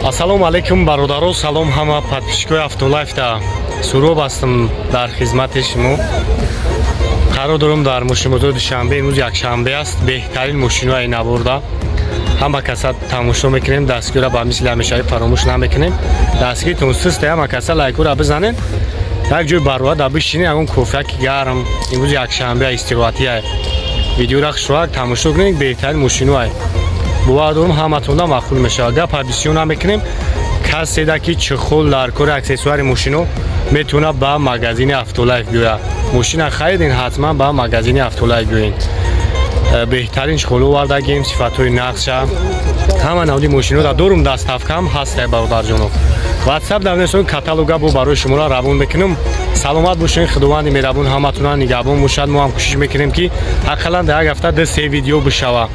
Ассалому алайкум бародаро, салом ҳама подписчикои Автолайфта. Суроб ҳастам дар хизмати шумо. Қарор дорам дар мошинбозори Душанбе. Имрӯз якшанбе аст. Беҳтарин мошинои набурда. Ҳама каса тамошо мекунем, дастгирро ба мисли ҳамешаи фаромӯш намекунем. Дастгиритон суст, ҳама каса лайкура бизанед. Як ҷой бароа бишинед, ягон кофеяки гарм. Имрӯз якшанбе истироҳатия. Видеоро хушроак тамошо кунед, беҳтарин мошинои. Бовар дорам ҳаматонда маъқул мешавад. Гапа бисёр намекунем. Каседа ки чехол дар кори аксессуари мошино метавонад ба магазини Автолайф биёяд. Мошина харидин, ҳатман ба магазини Автолайф биёед. Беҳтарин чехоло овардагим, сифатҳои нақша. Ҳама навъи мошиноро дорум, доставкаам ҳаст, бародарҷонов. WhatsApp дар нависон каталога бо барои шуморо равон мекунам. Саломат бошед, Худованди меҳрабон ҳаматонро нигаҳбон бошад. Мо ҳам кӯшиш мекунем ки ақаллан дар як ҳафта 2-3 видео бишавад.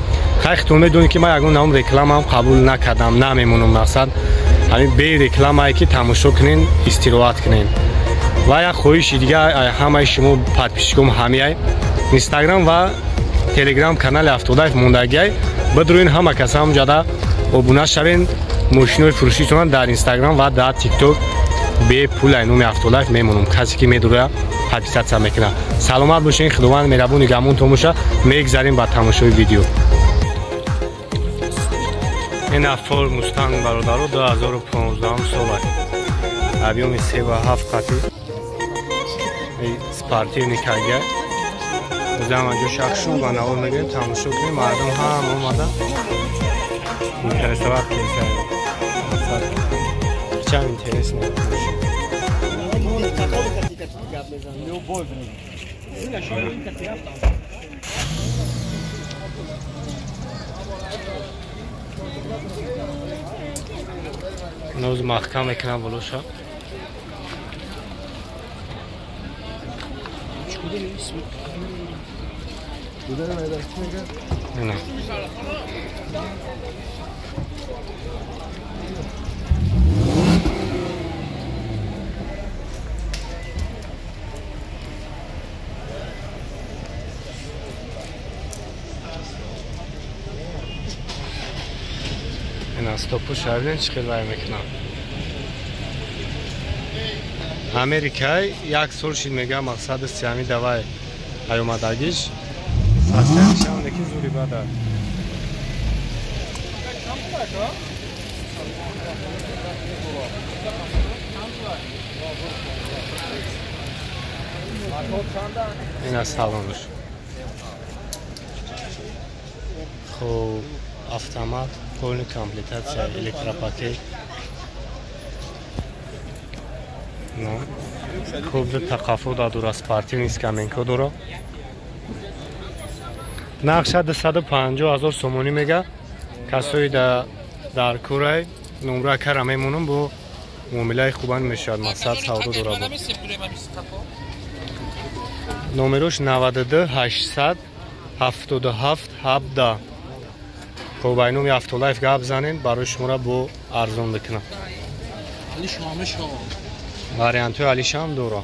Хайхтон медонед ки ман ягон навъ рекламаам қабул накардам, намемонам. Мақсад ҳамин бе рекламае ки тамошо кунен, истироҳат кунен. Ва як хоҳиши дига ҳамаи шумо подписчиком ҳамияй Инстаграм ва Телеграм канали Автолайф мондагиай бидурӯин, ҳама каса ҳамҷада обуна шавен. Мошинои фурӯшитонам дар Инстаграм ва дар Тикток бепул ай номи Автолайф мемонам. Касе ки медура подписаться мекунад. Саломат бошед, Худованд меҳрабон нигаҳбонтон бошад. Мегзарем ба тамошои видео. Ин Форд Мустанг бародаро 2015 сола. Объёми 3,7 қати спортивный кага. Озам анҷо шахшу ба навор мегирем, тамошо кунем. Мардум ҳам омада интересоват кунем. Чам интересно. Ноз маҳкам мекунам болоша. Ина стопу шавлен чӣ хел вай мекунам. Америкай як сол шид мега, мақсади сиями давай аймадагиш. Састянишам лекин зури бада. Ина салонуш. Хоб, автомат, полный комплектация, электропакет. Хуб, тақаффу дора, спортивный скаменко дора. Нақша 250 000 сомонӣ мега. Касои дар курай номра кара мемонам, бо муомилаи хубан мешавад. Мақсад савдо дора. Номерош 92 877 17. Хуб, ай номи Автолайф гап занен, барои шуморо бо арзон мекунам. Вариантҳои алишам дора.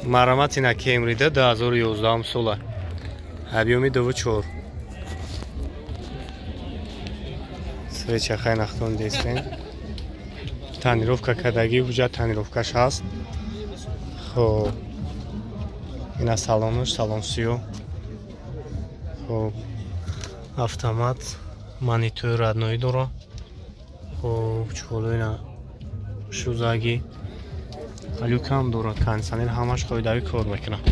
Марамат ина Кемри 2011 сола. Объёми 2,4. Свеча хай нахтон дестен. Тонировка кардагӣ, ҳуҷҷат тонировкаш ҳаст. Хоб, ина салонуш, салон сиё. Хоб, автомат, монитор родной дора. Хоб, чехоло ина шузагӣ. Люкам дорад, кондиционер ҳамаш қоидавӣ кор мекунад.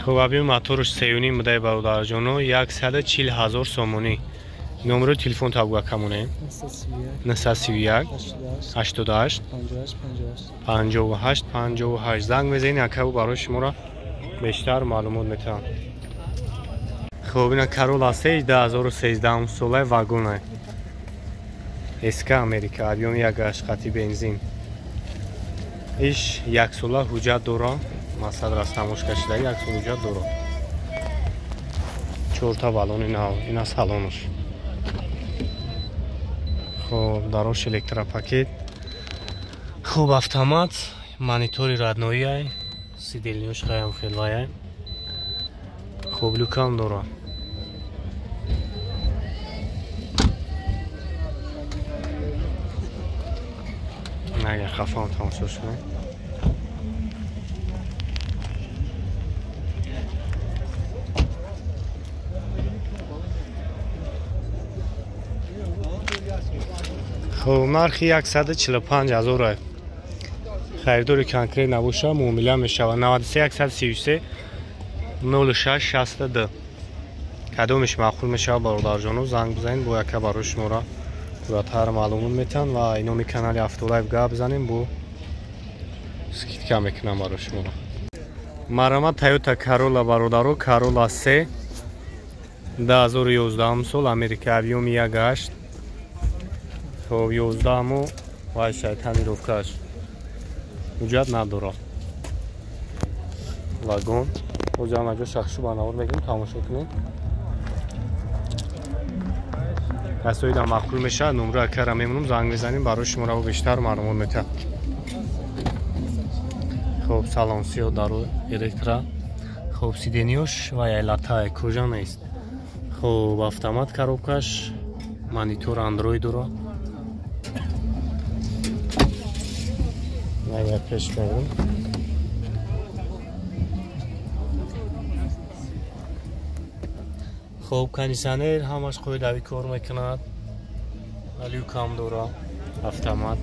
Хуб, объёми моторш 3,5 будай бародарҷоно, 140 000 сомонӣ. Номерои телефон табуга камоне 931 88 58 58. Занг мезанед, акабу барои шуморо бештар маълумот метавам. Хуб, ина Corolla 2013 солаи вагона. СК Америка, объёми 1,8 қати бензин. Иш як сола ҳуҷҷат дора. Мақсад растамошка шидаги як сол ҳуҷҷат дора. Чорта баллони нав, ина салонаш. Хоб, дарош электропакет. Хуб, автомат, монитори роднои, сидельниёш хаям хелвая. Хуб, люкам дора. Агар хафам тамошо шуд. Хуб, нархи 145 ҳазор. Харидори конкрет набоша, муомила мешавад. 93 133 06 62. Кадомеш маъқул мешавад, бародарҷоно, занг бизанед, бо яка барои шуморо пурратар маълумот метиҳанд ва иноми канали Автолайф гап бизанем, бо скидка мекунам барои шуморо. Марҳамат, Toyota Corolla бародаро, Corolla 3 2011 сол, Америка, объёми 1.8. Хоб, 11-му вайша тонировкаш. Ҳуҷҷат надорад. Вагон. Ҳозир ҳама ҷо шахшу ба навор мегирем, тамошо кунед. Касои да маъқул мешавад, номро акара мемонам, занг мезанем, барои шуморо бештар маълумот метиҳад. Хоб, салон сиёҳ, дару электро. Хоб, сидениёш ва латае, кожа нест. Хоб, автомат коробкаш, монитор Android дорад. Агар пеш мерем. Хоб, кондиционер ҳамаш қоидавӣ кор мекунад. Люкам дора, автомат.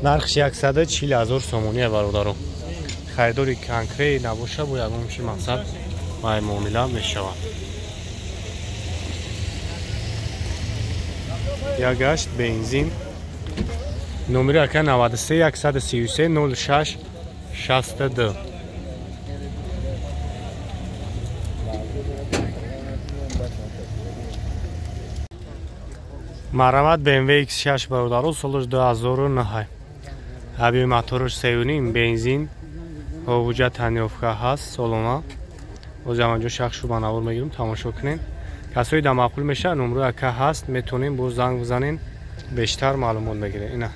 Нархш 140 ҳазор сомонӣ бародаро. Харидори конкрет набоша, бо ягон чи мақсад вай муомила мешавад. Як гашт бензин. Номери ака 93 133 06 62. Марҳамат, BMW X6 бародаро, солаш 2009. Объёми мотораш 3.5, бензин, ҳуҷҷат тонировка ҳаст, солона. Ҳозир ҳамаҷо шахшу ба навор мегирем, тамошо кунед. Касои да маъқул мешавад, номрои ака ҳаст, метавонем боз занг бизанем, бештар маълумот мегирем. Ина.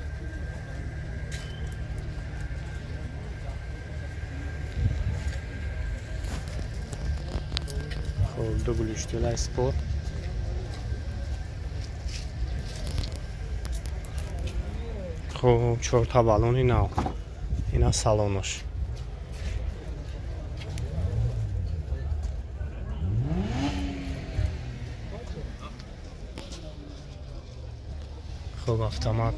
Хоб, ду глушителай спорт. Хоб, чорта баллони нав. Ина салонош. Хоб, автомат.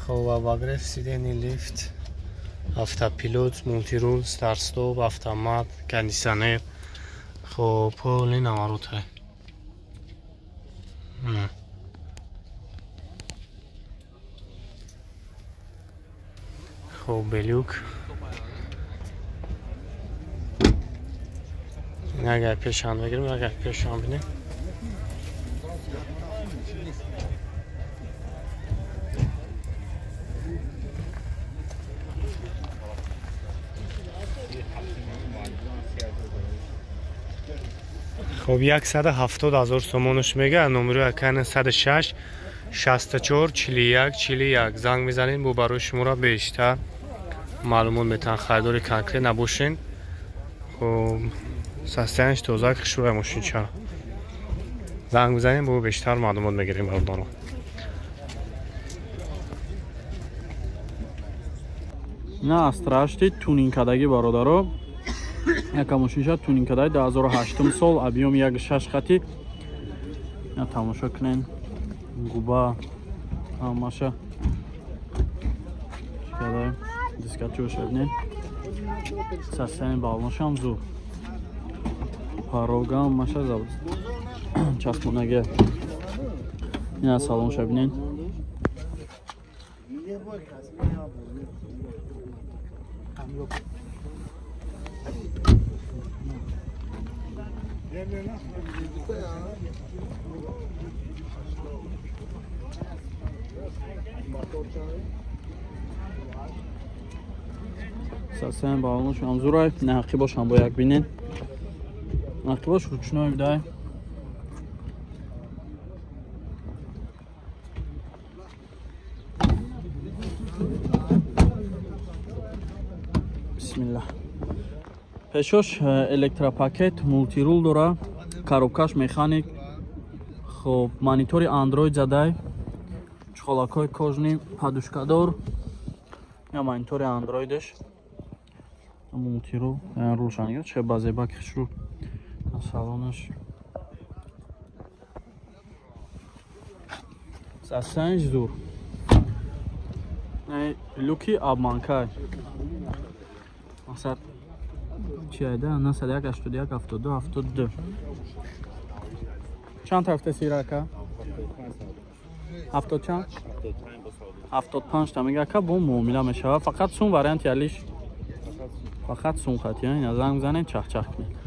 Хоб, обогрев сидений, лифт, автопилот, мультирул, старт-стоп, автомат, кондиционер. Хоб, полный наворот. Хоб, белюк. Агар пешам бигирем, агар пешам бинем. Хоб, 170 ҳазор сомонаш мега, номери ака 106 64 41 41. Занг мезанем, бо барои шуморо бештар маълумот метиҳанд. Харидори конкрет набошен. Хоб, состояниш тоза, хушрӯя мошинча. Занг бизанем, бо бештар маълумот мегирем бародаро. На астрашти тунинкадаги бародаро. Яка мошинча тунинкадаги 2008 сол, объём 1.6 хати. На тамошо кунен. Губа ҳамаша. Чикадай дискачош бинен. Состояние баллоншам зур. Парога маша завод. Часпонаге. Ина салонша бинен. Состояние баллонаш ҳам зурай. На ҳақибош ҳам бо як бинен. Ҳақибош ручной будай. Бисмиллах. Пешош электропакет мултирул дора, коробкаш механик. Хоб, монитори Android задай. Чхолакҳои кожни, подушкадор. Я монитори Androidш. Мултирул, рулшан чӣ базебак хушру. Салонаш. Сасанж зур. Люки обманкай. Мақсад чи айда? 91 81 72 72. Чанд ҳафта сира ака? 70 чанд? 75 та мега ака, бо муомила мешавад. Фақат сум варианти алиш. Фақат сум хати, ина занг занед, чахчах кунед.